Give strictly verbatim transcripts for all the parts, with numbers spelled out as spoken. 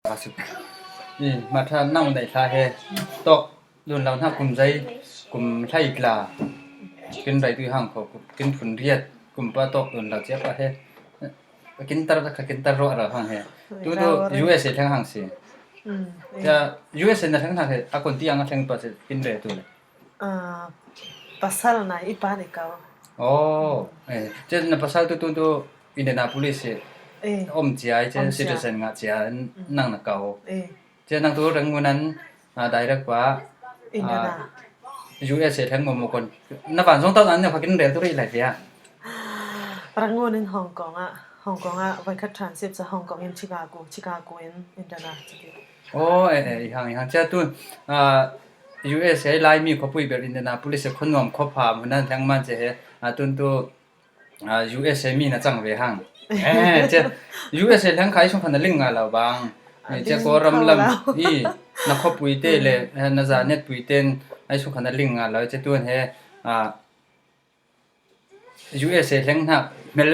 A suk. I, ma tha nang dai tha he. Tok dun lau na kum zai, kum hlai tla. Kin dai tu hang kho, kin phun riat, kum pa tok dun lau chia pa he. Kin tar ka kin tar ro ra hang he. Tu tu U S A thang hang si. Ya U S A na thang hang he. A kon ti ang thang pa si kin re tu le. Ah, pasal na i pa ni kau. Oh, eh, chen na pasal tu tu tu Indianapolis si. Eh. Om chia, chen citizen nga chia nang na kau. Eh. Chia nang tu Rangoon an, ah, direct pa, Indiana. Ah, U S A thang mo mo kon. Na van zong tau nan ne kha kin re tu ri lai pia. Rangoon in Hong Kong a, Hong Kong a, vai khat transit sa Hong Kong in Chicago, Chicago in Indiana. Oh, eh, eh, i hang, i hang. Chia tu, ah, U S A lai mi khopui ber Indianapolis e khon nuam khop ha, mun nan thang man che he. Ah, tun tu, ah, U S A mi na chang ve hang. Eh, che, U S A thang khai sung khan na ling nga lau bang. Eh, che ko ram lam, i, na khopui te le, eh, na za net pui ten, ai sung khan na ling nga lau, che tu he, ah, U S A leng hna hmel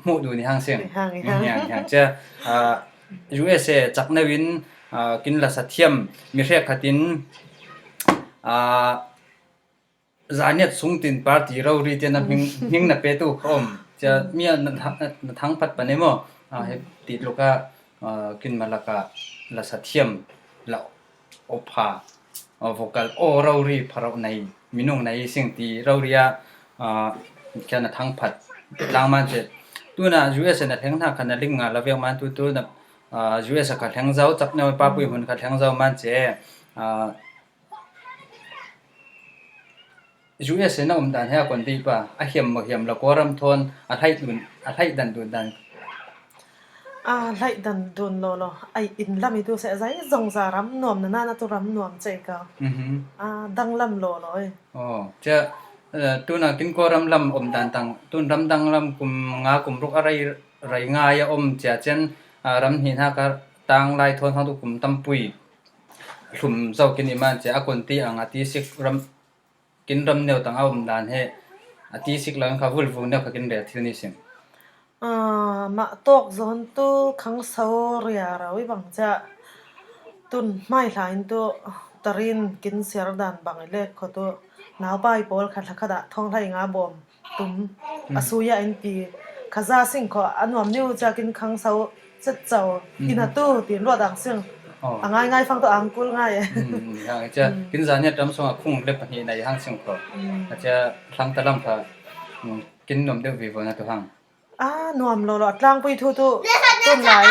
hmuh duh ni hang sing. Ni hang, ni hang. Ni hang, ni hang. Cia, ah, U S A cak neuin, ah, kin la sa thiam mi hrek khatin, ah, zaniat sung tin party rori tian a hming, hming na pe tu ka om. Cia mi a na, na thang phat pan emaw, ah, he ti luk ah, ah, kin malaka la sa thiam la opha, ah, vocal aw rori pharauh nei, minung nei sing ti rori ah, ah, kha na thang phat tlang man che. Tuna U S A na thleng hna kha na ling nga la vek man tu, tuna, ah, U S A kha thleng zau, cak neu papui hun kha thleng zau man che. Ah, U S A na um dan he a kon dih pa, a hiam maw hiam lo, Kawlram thawn a hlaih dun, a hlaih dan dun dan. A hlaih dan dun lo lo, ai in lam i tu seh zai zong za ram nuam na na na tu ram nuam cei ka. Mhm. A dang lam lo lo e. Oh, cia, eh, tuna kin Kawlram lam um dan tang, tun ram dang lam kum nga kum ruk a rei, rei ngai a um cia cian, ah, ram hnih hna ka tang lai thawn hang tu kum tampui hlum zo kin i man cia a kon ti ang a ti sik ram kin ram neu tang a um dan he a ti sik lo in kha vulvung neu kha kin rel thil ni sim. Ah, mah tawk zawn tu khangso ria rau i bang cia tun hmai hla in tu tarin kin siar dan bang i lek kho tu naupai pawl kha thla kha dah thawng hlai nga bawm tum a suya in ti kha za sing kho a nuam niu cia kin khangso Cetco, ina tu, tin ruat ang sing. Oh. A ngai ngai fang tu ang kul ngai e. Mm, mm, ya, cia, kin zaniat ram song a khung le pahnih nei hang sing ko. Mm. A cia, thlang ta lam kha, mm, kin nuam deuh vivo na tu hang. A, nuam lo lo, a tlangpui thu tu, tun lai,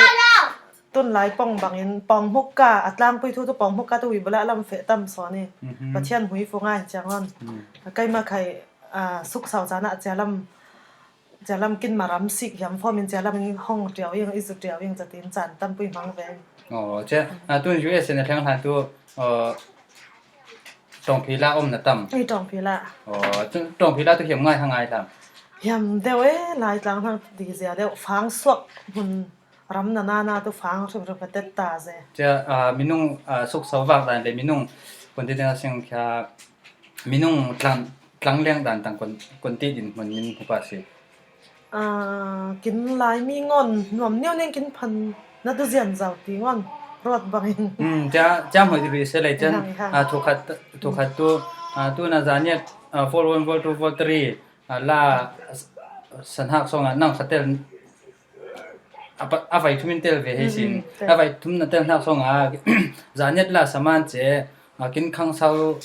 tun lai pong bangin, pong hmuk ka, a tlangpui thu tu pong hmuk ka tu wi bula lam feh tam saw ni. Mhm. Pathian hui fu ngai ciang on. Mm. A kai ma khai, a, suk sau cana cia lam, Cia lam kin ma ram sik hiam form in cia lam in hong ṭiau ing, i zu ṭiau ing, catin caan tampui hmang ve. Oh, cia, ah, tun U S A na thleng hlan tu, ah, tawngphi la om na tam. Ei, tawngphi la. Oh, tu, tawngphi la tu hiam ngai ha ngai hlam. Hiam deuh e, Laitlang hang ti zia deuh, fang suak hmun ram na na na tu fang hrim hrim ka tet ta ze. Cia, ah, minung, ah, suk so vak dan le minung kun ti ding a sing kha minung tlang, tlang leng dan tang kun, kun ti din hmun min hupa si. Ah, kin Laimi ngon nuam niu ning kin phan na tu zian zau ti ngon ruat bangin. Hmm, cia, cia hmoi ri se lei cian, ah, thu khat, thu khat tu, ah, tu na zaniat, ah, vol one, vol two, vol three, ah, la s-, sanhak song ah nang khatel a pa, a vai thum in tel ve hei sin. Mm, mm, tel. A vai thum na tel hnak song ah, zaniat la saman ce, ah, kin khangso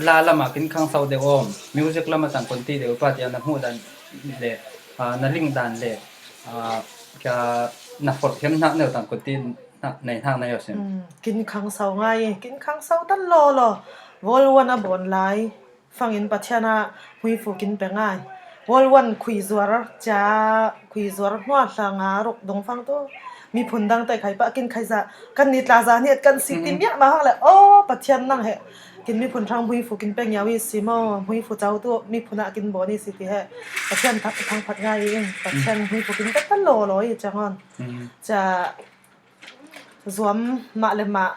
la lam ah kin khangso deuh om. Music lam ah tang kun ti deuh pa tiang na hmuh dan le, ah, na ling dan le, ah, kha na forh hiam hnak neu tang kun ti hnak nei hnak nei aw sin. Mm, kin khangso ngai, kin khangso tan lo lo. Vol one a bon lai. Fangin Pathian a hmuifu kin pe ngai. Vol one khui zuar cia, khui zuar hnua hla nga ruk dong fang tu. Miphun dang te khai pah kin khai za. Kan ni tla za ni kan si ti miah ma hang le. Oh, Pathian nang he. Kin miphun thang hmuifu kin pe ngiau i si maw. Hmuifu cau tu miphun a kin bawn i si ti he. Pathian thang, thang phat ngai i in. Pathian hmuifu kin pe ta lo lo i ciang on. Cia zuam mah le mah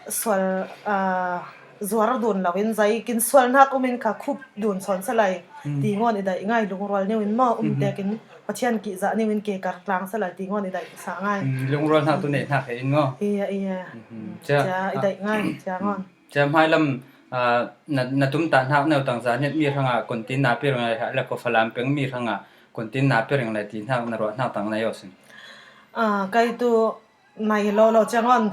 sual, ah, zuar dun lo in zai kin sual hnak um in kha khup dun sawn se lai. Ti ngon i daih ngai lungrual niu in maw um te kin Pathian kihzah niu in ke kar tlang sa lai ti ngawn i daih sa ngai. Mm, lungrual hnak tu nei hnak he in ngaw. Iya, iya. Mhm. Cia, cia, i daih ngai, cia ngawn. Cia hmailam, ah, na, na tumtah hnak neu tang Zanniat mi hrangah kontin na pi ring lai hah le ko Falam peng mi hrangah kontin na pi ring lai ti hnak na ruah hnak tang na yo sin. Ah, kai tu nai lo lo cia ngawn.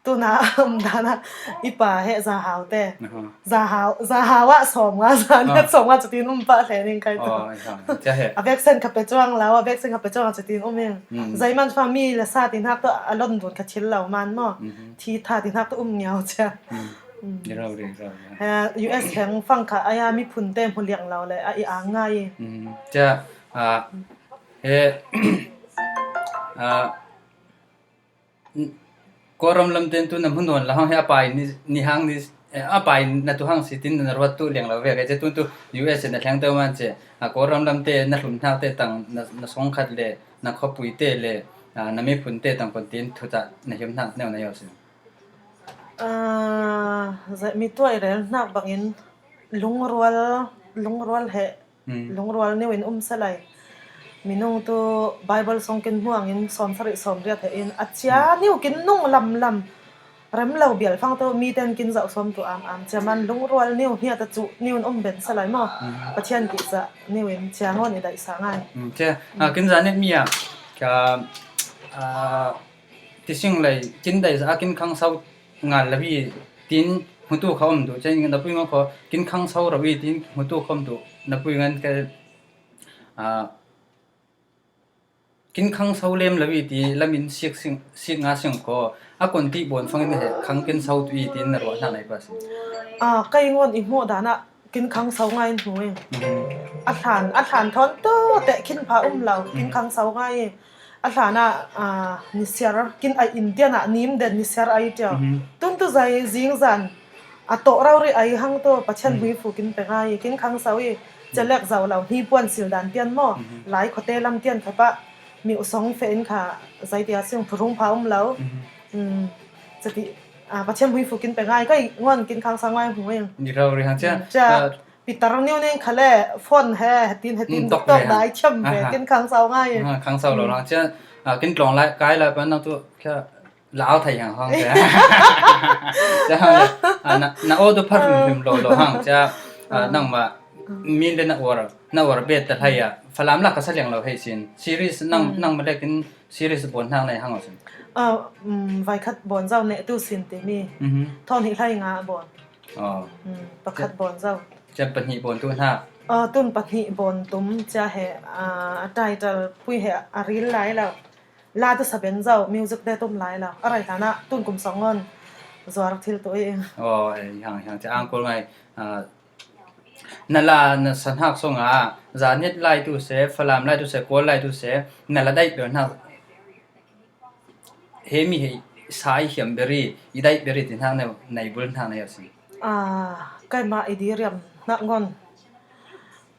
Tuna um dana i pa he Zahau te. Aha. Zahau, Zahau ah sawm nga, Zanniat sawm nga cutin um pah hle ning kai tu. Oh, ai ha. Cia he. A veksen kha pe cuang lo, a veksen kha pe cuang cutin um ing. Mm. Zaiman fa mi le sa ti hnak tu a lon dun kha thil lo man maw. Mhm. Thi tha ti hnak tu um ngiau cia. Mm. Mm. Ni rau ri, rau ri. He, U S heng fang kha a ya miphun te hmu liang lo le a i ang ngai. Mm. Cia, ah, he, ah, Kawlram lam ten tu na hmu nawn lo hang he a pai ni, ni hang ni, eh, a pai na tu hang si tin na ruat tu liang lo ve. Kei ce tun tu U S na thleng teuh man ce, a Kawlram lam te na hlum hnak te tang na, na song khat le, na khawpui te le, ah, na miphun te tang kon tin thu ta na hiam hnak neu na yo si. Ah, zai mi tuai rel hnak bangin lungrual, lungrual he Mm. Lungrual niu in um sa lai. Minung tu Bible song kin hmuang in sawm sarih sawm riat he in a cia niu kin nung lam lam. Rem lo bial fang tu mi ten kin zauh sawm tu am am. Cia man lungrual niu hnia ta cu niu in um ben sa lai maw. Mm. Pathian kihzah niu in cia ngawn i daih sa ngai. Mm, cia, ah, kin Zanniat mi ah, ka, ah, Ti sing lei, kin dai za a kin khang sau ngal lawi, tin hmutu kha om tu, chen na pui ngon kho, kin khang sau rawi, tin hmutu kha om tu, na pui ngan ke, ah, kin khang sau lem lawi, ti lamin sik sing, sik nga sing kho, a kon ti bon fangin he, khang kin sau tu i, tin na ruah hna nai pa si. Ah, kai ngon i hmuh dan ah, kin khang sau ngai in hmu e. Mhm. A hlan, a hlan thawn tu te khin pha um lo, kin Mhm. khang sau ngai e. A hlan ah, ah, nisiar, kin ai Indian ah nim den nisiar ai tia. Mhm. Tun tu zai zing zan, a to rau ri ai hang tu, Pathian Mhm. hui fu kin pe ngai, kin khang sau i, Mhm. celek zau lo, hni puan sil dan tian maw, Mhm. lai khote lam tian kha pah, mi u song fe in kha, zai tia sing phurung pha um lo. Mhm. Mm. Chati, ah, Pathian hui fu kin pe ngai, kai ngon kin khang sau ngai hmu e. Ni rau ri hang cia. Mm, cia, ah, Peter niu ning kha le, phone he, hetin, hetin, Mm, tok tok ve hang. dai thiam ve, Aha. kin khang sau ngai. Aha, khang sau lo Mm. hang cia, ah, kin tlawng lai, kai lai pan nang tu, cia, lau thai hang hang cia. Cia hang le, ah, na, na o tu phar hrim hrim lo lo hang cia, ah, Ah. nang ma, Mm. min le na or, na or bet ta hlai ah, Falam la ka sa liang lo hei sin. Series nang, Mm. nang ma le kin series bon hang nei hang o sin. Ah, mm, vai khat bon zau ne tu sin ti mi. Mhm. Thawn hi hlai nga bon. Oh. Mm, pakhat bon zau. Cia pahnih bon tu hna. Ah, tun pahnih bon tum cia he, ah, a title pui he a ril lai lo. La tu sa ben zau, music te tum lai lo. A rai hlan ah tun kum song ngon. Zuar thil tu i. Oh, eh, hang, hang, cia ang kul ngai. Ah, na la na sa hnak song ah, Zanniat lai tu se, Falam lai tu se, Kawl lai tu se, na la dai lo hnak. He mi he sai hiam beri, i dai beri ti hnak neu, nei bul hnak neu si. Ah, kai ma i di riam hnak ngon.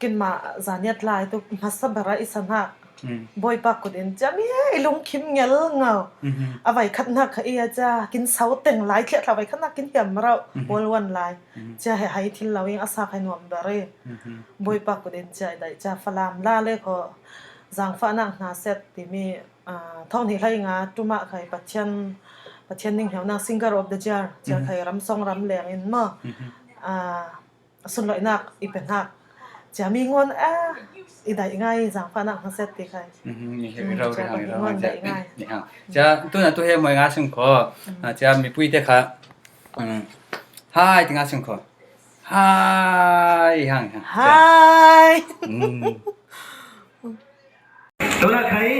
Kin ma Zanniat lai tu hmasa bera i sa hnak. Hmm. Bawipa kut in cia mi he i lungkhim ngel ngau. Mhm. A vai khat hnak kha i a cia, kin sau teng lai thliah thla vai khat hnak kin hiam rau. Mhm. Pawl wan lai. Mhm. Cia he hai thil lo ing a sa khai nuam beri. Mhm. Bawipa kut in cia i dai cia Falam la le kho. Zangfahnak hna set ti mi Ah, thawng hnih hlei nga ṭum ah khai Pathian, Pathian ning heunak Singer of the Year, cia khai ram song ram leng in maw. Mhm. Ah, sunloihnak i pe hnak. Cia mi ngon, ah, i daih ngai zangfahnak hna set ti khai. Mhm, ni he, mm, rau cia ri hang, i rau ngon hang, daih ngai. Ni hang. Cia tu na tu he moi nga sing kho. Mm. Ah, cia mipui te kha. Mm. Hai ti nga sing kho. Hai hang, hang. Hai. Mm. Tu na khai.